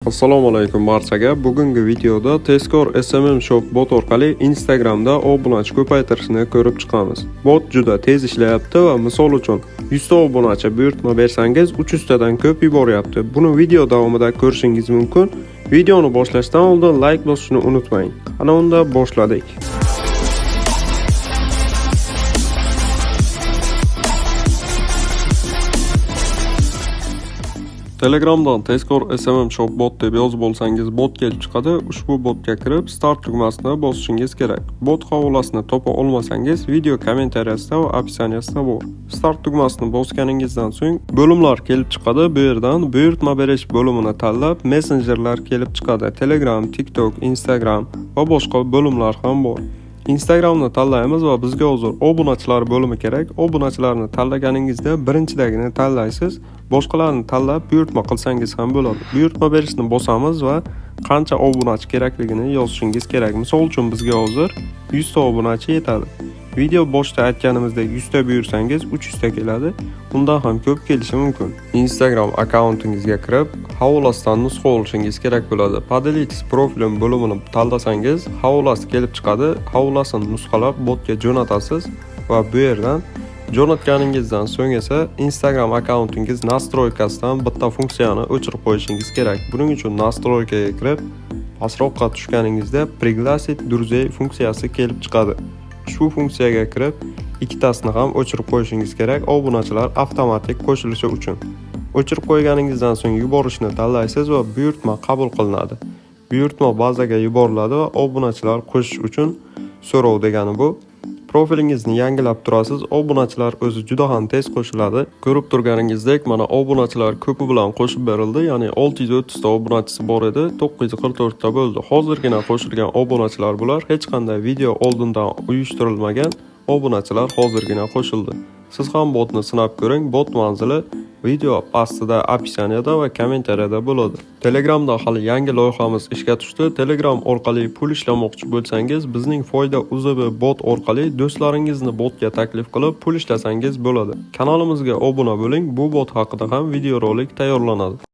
Assalomu alaykum barchaga. Bugungi videoda tezkor SMM Shop bot orqali Instagramda obunachi ko'paytirishni ko'rib chiqamiz. Bot juda tez ishlayapti va misol uchun 100 ta obunachi buyurtma bersangiz, 300 tadan ko'p yuboryapti. Buni video davomida ko'rishingiz mumkin. Videoni boshlashdan oldin like bosishni unutmang. Ana unda boshladik. Telegramdan tezkor SMM Shop bot deb yozib olsangiz, bot kelib chiqadi. Ushbu botga kirib, start tugmasini bosishingiz kerak. Bot havolasini topa olmasangiz, video kommentariyasida va описание sida bor. Start tugmasini bosganingizdan so'ng bo'limlar kelib chiqadi. Bu yerdan buyurtma berish bo'limini tanlab, messenjerlar kelib chiqadi. Telegram, TikTok, Instagram va boshqa bo'limlar ham bor. Instagramni tanlaymiz va bizga hozir obunachilar bo'limi kerak. Obunachilarni tanlaganingizda birinchidagini tanlaysiz. Boshqalarni tanlab buyurtma qilsangiz ham bo'ladi. Buyurtma berishni bosamiz va qancha obunachi kerakligini yozishingiz kerak. Misol uchun bizga hozir 100 ta obunachi yetadi. Video boshida aytganimizdek 100 ta buyursangiz, 300 ta keladi. Undan ham ko'p kelishi mumkin. Instagram akkauntingizga kirib, havolasidan nusxa olishingiz kerak bo'ladi. "Поделитесь профилем" bo'limini tanlasangiz, havolasi kelib chiqadi. Havolasini nusxalab botga jo'natasiz va bu yerdan jo'natganingizdan so'ng esa Instagram akkauntingiz настройка sidan bitta funksiyani o'chirib qo'yishingiz kerak. Buning uchun настройка ga kirib, pastroqqa tushganingizda "Пригласить друзей" funksiyasi kelib chiqadi. Ushbu funksiyaga kirib, ikkitasini ham o'chirib qo'yishingiz kerak, obunachilar avtomatik qo'shilishi uchun. O'chirib qo'yganingizdan so'ng yuborishni tanlaysiz va buyurtma qabul qilinadi. Buyurtma bazaga yuboriladi va obunachilar qo'shish uchun so'rov degani bu. Profilingizni yangilab turasiz, obunachilar o'zi juda ham tez qo'shiladi. Ko'rib turganingizdek, mana obunachilar ko'pi bilan qo'shib berildi, ya'ni 630 ta obunachisi bor edi, 944 ta bo'ldi. Hozirgina qo'shilgan obunachilar bular, hech qanday video oldindan uyushtirilmagan, obunachilar hozirgina qo'shildi. Siz ham botni sinab ko'ring. Bot manzili video pastida, описание da va kommentariyada bo'ladi. Telegramda hali yangi loyihamiz ishga tushdi. Telegram orqali pul ishlamoqchi bo'lsangiz, bizning Foyda UZB bot orqali do'stlaringizni botga taklif qilib pul ishlasangiz bo'ladi. Kanalimizga obuna bo'ling. Bu bot haqida ham videorolik tayyorlanadi.